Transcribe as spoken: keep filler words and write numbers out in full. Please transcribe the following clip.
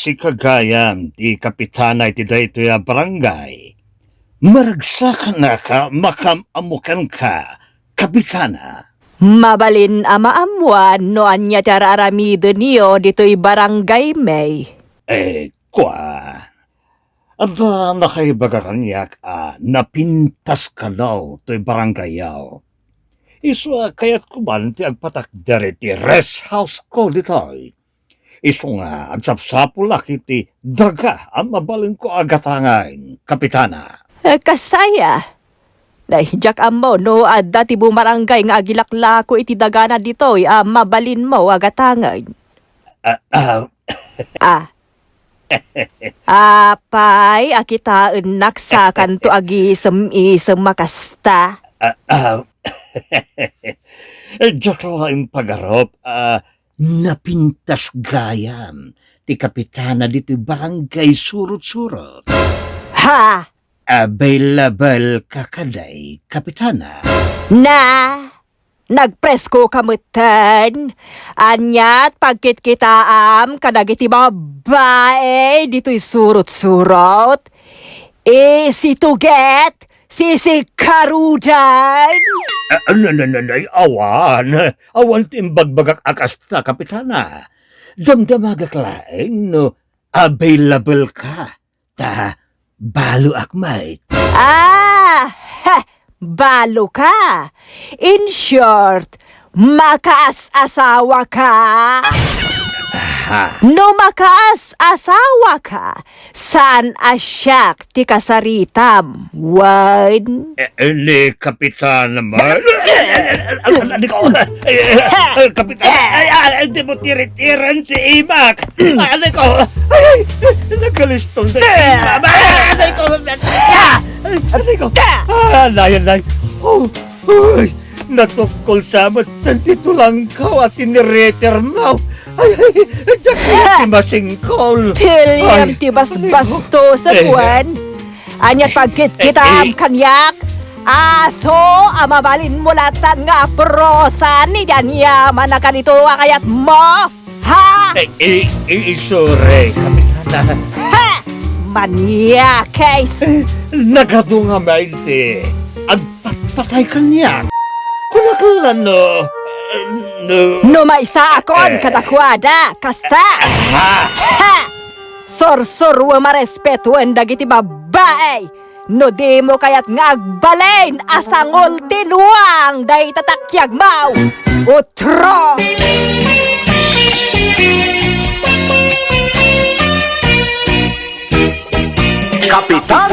Sika gayam ti kapitana iti daytoy a barangay. Maragsakannak a makaam-ammo kenka, kapitana. Mabalin a maammoan no ania ti ar-aramidenyo ditoy barangay, May. Eh, kua. Adda nakaibaga kaniak a napintas kano toy barangayyo. Isu a kayatko man ti agpatakder iti rest house ko ditoy. Isu nga agsapsapulak iti daga a mabalinko a gatangen, Kapitana. Eh, kasta aya? Nay, diak ammo no adda ti bumarangay nga agilaklako iti dagana ditoy a mabalinmo a gatangen. Ah, ah. Ah. Apay a kitaennak sakanto agisem-isem a kasta? Ah, ah. Diak laeng pagarup, ah, napintas gayam ti kapitana ditoy barangay Surot-surot. Ha? Available ka kadi, kapitana? Na, nagpresko ka metten? Aniat pagkitkitaam kadagiti babae ditoy Surot-surot? Easy to get, sisikarudan? Ah, no, no, no, no, awan. Awan ti imbagbagak a kasta, kapitana. Damdamagak laeng no available ka. Ta, baloak met. Ah, ha, balo ka. In short, makaas-asawa ka. Ha? No makaas-asawa ka, saan a siak ti kasaritam, wen? Eh, eh, ni Kapitan naman. Ano ko? Eh, eh, eh, Kapitan, ay, ay, ay, di mo tiri-tiran ti imak. Ano ko? Ay, ay, nagkalistong na imak. Ano ko? Ah! Ano ko? Ah, layan, layan. Oh, uy, natukkol sa amat ti tulangkaw a tinireter mo. Ay, ay, diak ti masingkol. Piliam ti basbasto sa buwan. Ania pagkitkitaam kaniak? Aso a mabalinmo latan nga aprosan idi aniaman a kanito a kayatmo? Ha? Eh, eh, eh, sorry, Kapitana. Ha! Maniakes! Eh, nagadu nga main ti agpatpatay kaniak. Kunak la no, eh, no. No maysaakon kadakuada, kasta! Ha! Ha! Sursuruem a respetuen dagiti babbai! No dimo kayat nga agbalin a sangul ti nuang dayta takiagmo! Utro! Kapitan!